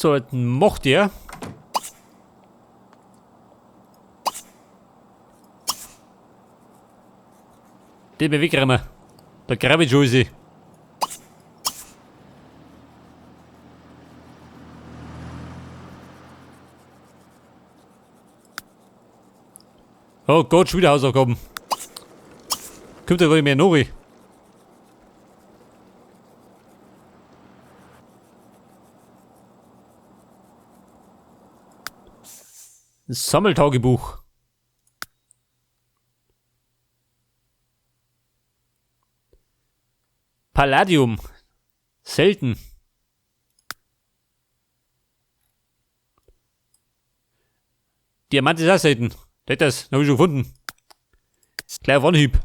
So, jetzt macht der. Den wir wegräumen. Da grabe ich schon sie. Oh Gott, schon wieder Hausaufgaben. Kommt ja gar nicht mehr Nori. Sammeltagebuch. Palladium. Selten. Diamant ist auch selten. Das habe ich schon gefunden. Gleich auf Anhieb.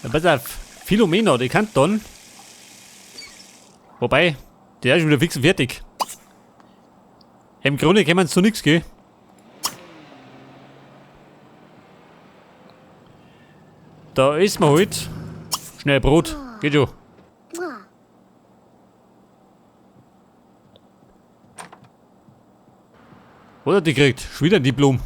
Ja, pass auf, Philomena, die kann dann. Wobei, der ist schon wieder fix und fertig. Im Grunde kann man zu nichts, gell? Da ist man halt. Schnell Brot, geht schon. Was hat die gekriegt? Schon wieder ein Diplom.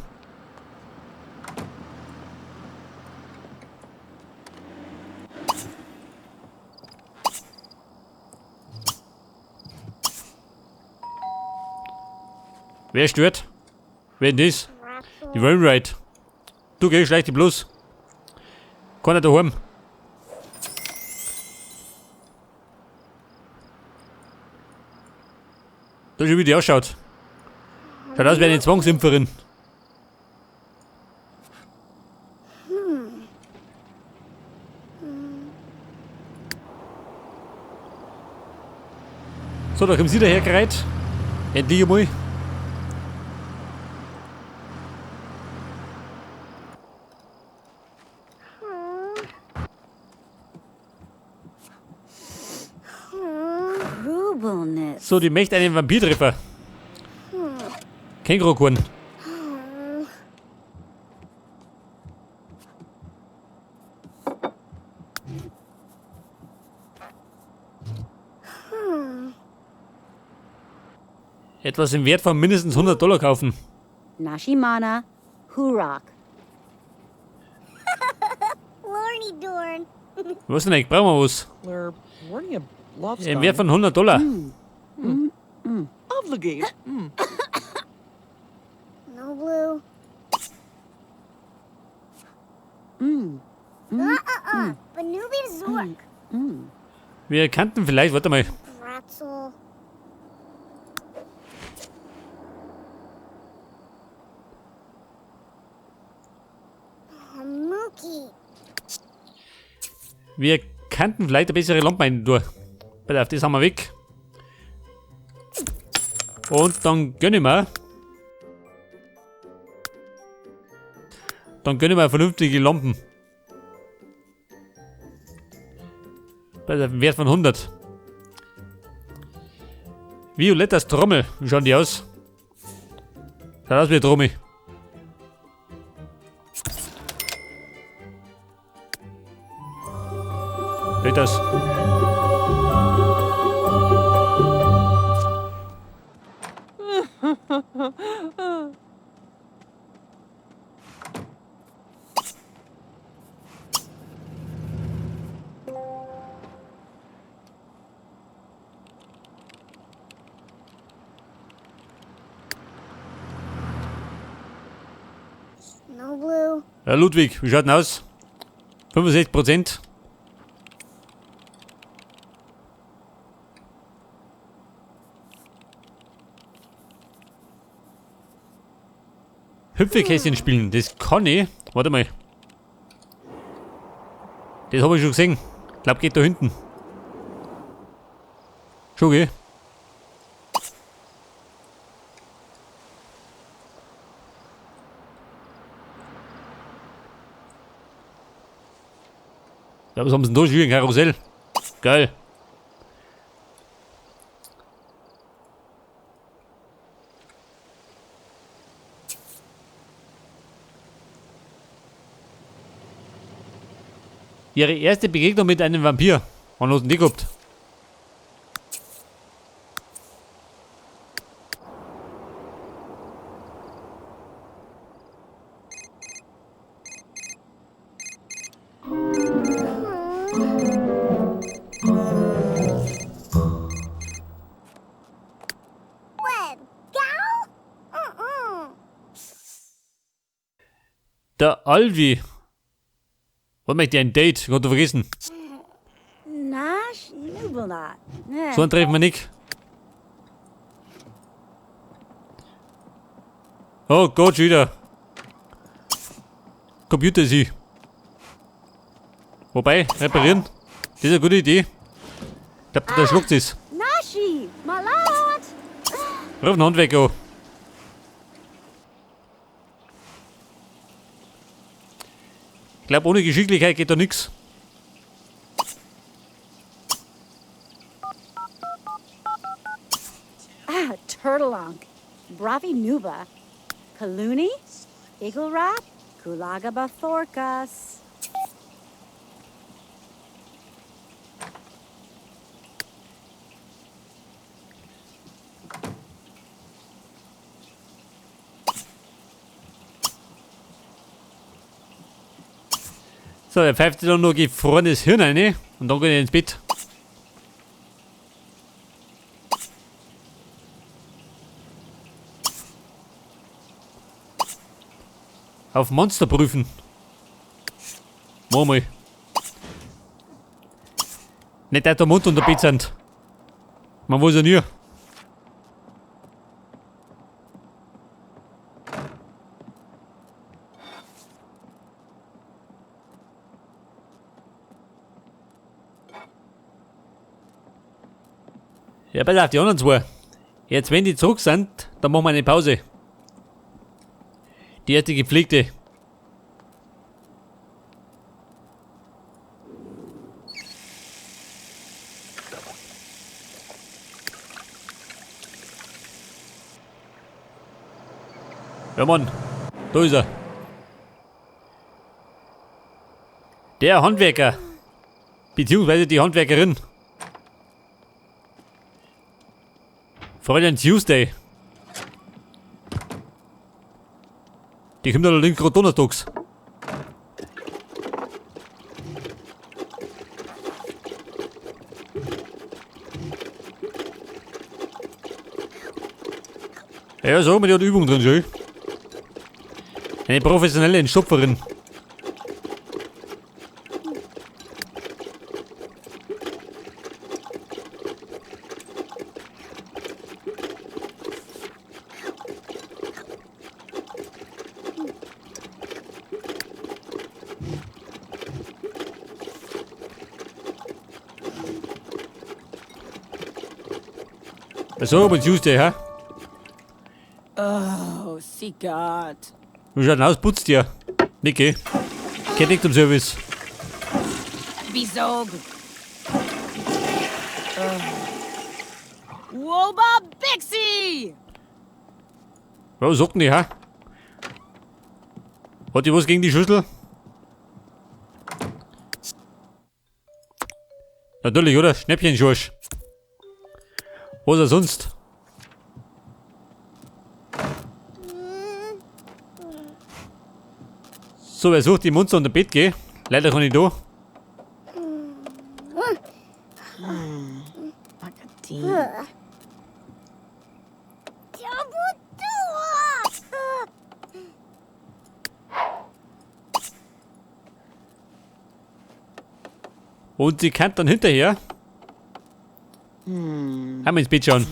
Wer stört? Wer denn das? Die Wainwright. Du geh, schleich dich bloß. Keiner daheim. Da ist schon wie die ausschaut. Schaut aus wie eine Zwangsimpferin. So, da kommen sie dahergereiht. Endlich einmal. So, die möchte einen Vampirtreffer. Känguru-Korn. Etwas im Wert von mindestens 100 Dollar kaufen. Nashimana Hurak. Lorny Dorn. Was denn eigentlich? Brauchen wir was? Im Wert von 100 Dollar. Obligate. No blue. Banubi Zork. Wir kannten vielleicht, warte mal. Bratzel. Mookie. Wir kannten vielleicht eine bessere Lampe ein durch. Pass auf, das haben wir weg. Und dann gönnen wir. Dann gönnen wir vernünftige Lampen. Pass auf, Wert von 100. Violettas Trommel. Wie schauen die aus? Schaut aus wie eine Trommel. Geht das? No blue. Ja, Ludwig, wie schaut denn aus? 65%. Hüpfekästchen spielen, das kann ich. Warte mal. Das hab ich schon gesehen. Ich glaub, geht da hinten. Schon, gell? Ja, was haben sie denn da schon? Ein Karussell. Geil. Ihre erste Begegnung mit einem Vampir. Wann hast du denn die gehabt? Der Alvi. Was möchte ein Date? Gott, du vergessen. So einen treffen wir nicht. Oh Gott, schon wieder. Computer ist sie. Wobei, reparieren. Das ist eine gute Idee. Ich glaub, der schluckt es. Ruf den Handwerker an. Ich glaub, ohne Geschicklichkeit geht da nix. Ah, Turtlonk, Bravi Nuba, Kaluni, Igelrap, Kulaga Bathorkas. So, er pfeift sich dann noch gefrorenes Hirn rein und dann geht er ins Bett. Auf Monster prüfen. Mach mal. Nicht, dass der Mund unter Bett sind. Man weiß ja nie. Ja, pass auf, die anderen zwei. Jetzt, wenn die zurück sind, dann machen wir eine Pause. Die erste gepflegte. Ja Mann, da ist er. Der Handwerker. Beziehungsweise die Handwerkerin. Fräulein Tuesday. Die kommt allerdings gerade donnerstags. Ja, so, mit der Übung drin, schön. Eine professionelle Entstopferin. So, aber Tuesday, hä? Oh, see Gott. Wie schaut denn aus? Putzt ihr? Niki. Geht nicht zum Service. Wieso? Woba Bixi! Was sagt denn die, hä? Hat die was gegen die Schüssel? Natürlich, oder? Schnäppchen-Schorsch. Was er sonst? So, wer sucht die Monster unter Bett, gell? Leider kann ich da. Und sie kann dann hinterher. Haben wir ins Bett schauen.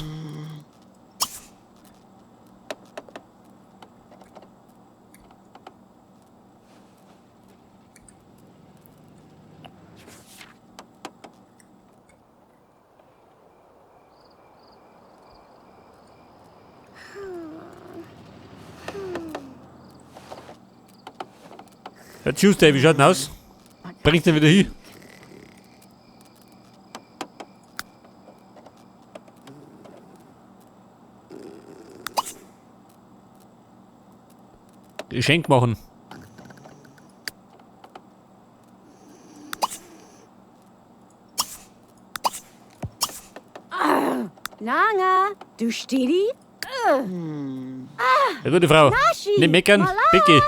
Ja, Tuesday, wie schaut denn aus? Bringst du ihn wieder hin? Geschenk machen. Nanga, du Stidi? Ja, gute Frau. Nashi! Nicht meckern, Malat! Becky.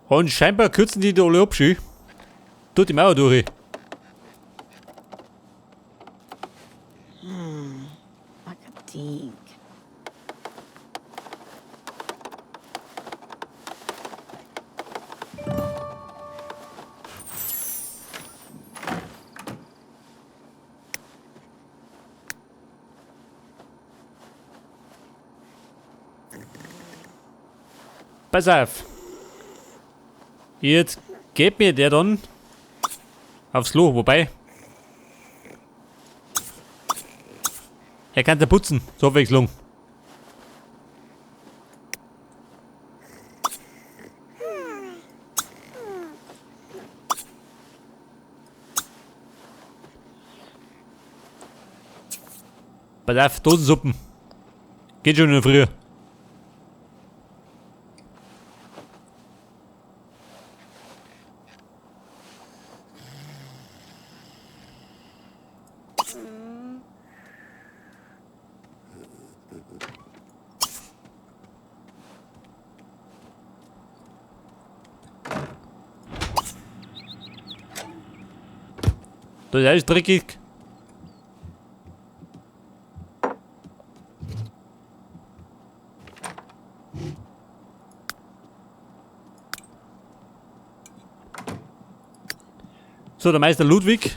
Und scheinbar kürzen die da alle ab, schön. Tut die Mauer durch. Akadink. Pass auf. Jetzt geht mir der dann aufs Klo, wobei. Er kann da putzen, zur Abwechslung. Pass auf, Dosensuppen. Geht schon in der Früh. Da ist alles dreckig. So, der Meister Ludwig,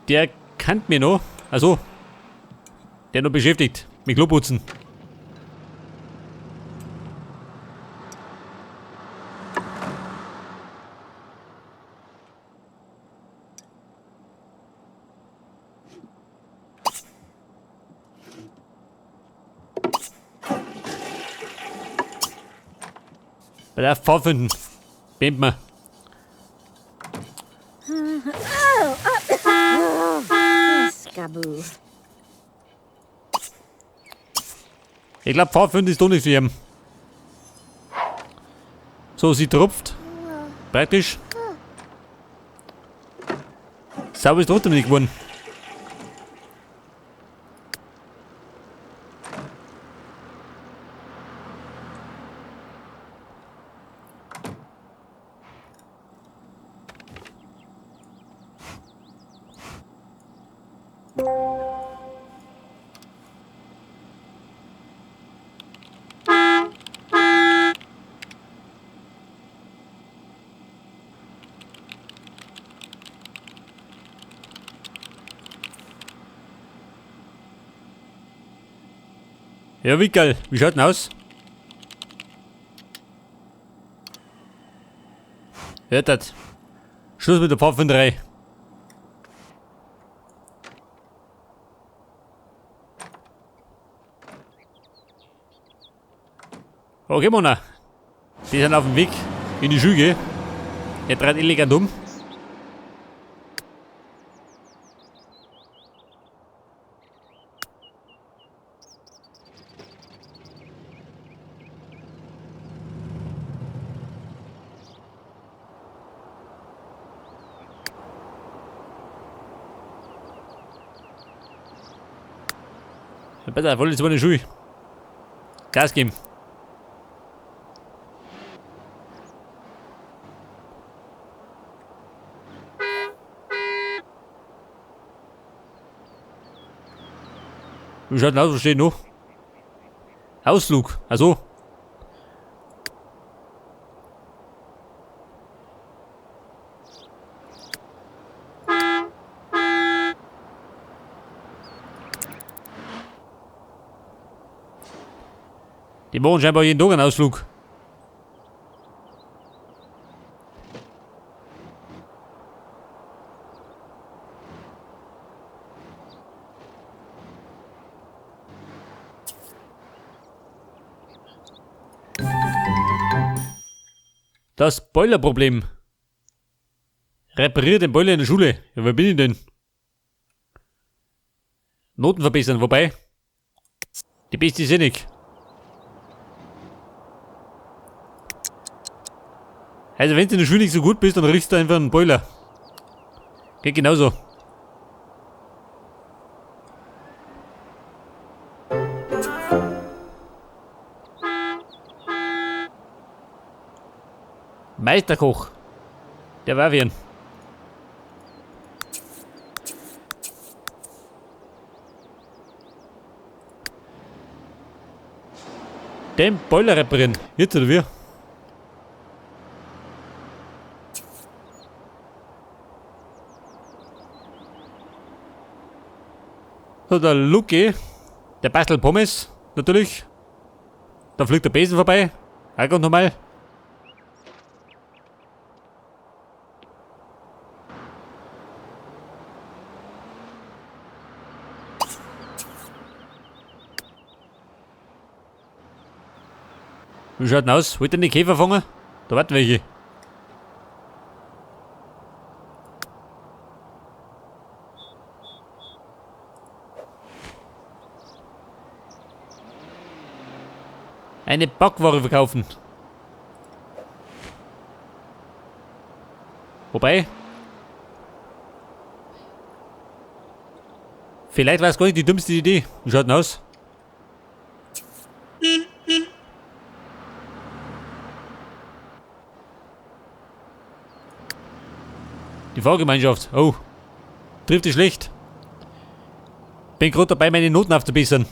der kannt mich noch, also, der noch beschäftigt mit Kloputzen. Bei der Pfadfinden. Beenden wir. Skabu. Ich glaub, Pfadfinden ist doch nicht für ihn. So, sie tropft. Praktisch. Sauber ist trotzdem nicht geworden. Ja, wie geil. Wie schaut denn aus? Hört das. Schluss mit der Pfadfinderei. Okay, Mona. Die sind auf dem Weg in die Schule. Er dreht elegant um. Ja, besser, voll jetzt mal in die Schule. Gas geben. Wie schaut denn aus? Was steht noch? Ausflug. Also. Die machen scheinbar jeden Tag einen Ausflug. Das Boilerproblem. Repariere den Boiler in der Schule. Ja, wer bin ich denn? Noten verbessern, wobei. Die beste ist eh nicht. Also wenn du in der Schule nicht so gut bist, dann riechst du einfach einen Boiler. Geht genauso. Meisterkoch. Der war wie. Den Boiler reparieren. Jetzt oder wir? So, der Lucky, der bastelt Pommes, natürlich. Da fliegt der Besen vorbei. Auch ganz normal. Wie schaut denn aus? Wollt ihr die Käfer fangen? Da warten welche. Eine Backware verkaufen. Wobei. Vielleicht war es gar nicht die dümmste Idee. Wie schaut denn aus? Die Fahrgemeinschaft. Oh. Trifft dich schlecht. Bin gerade dabei, meine Noten aufzubessern.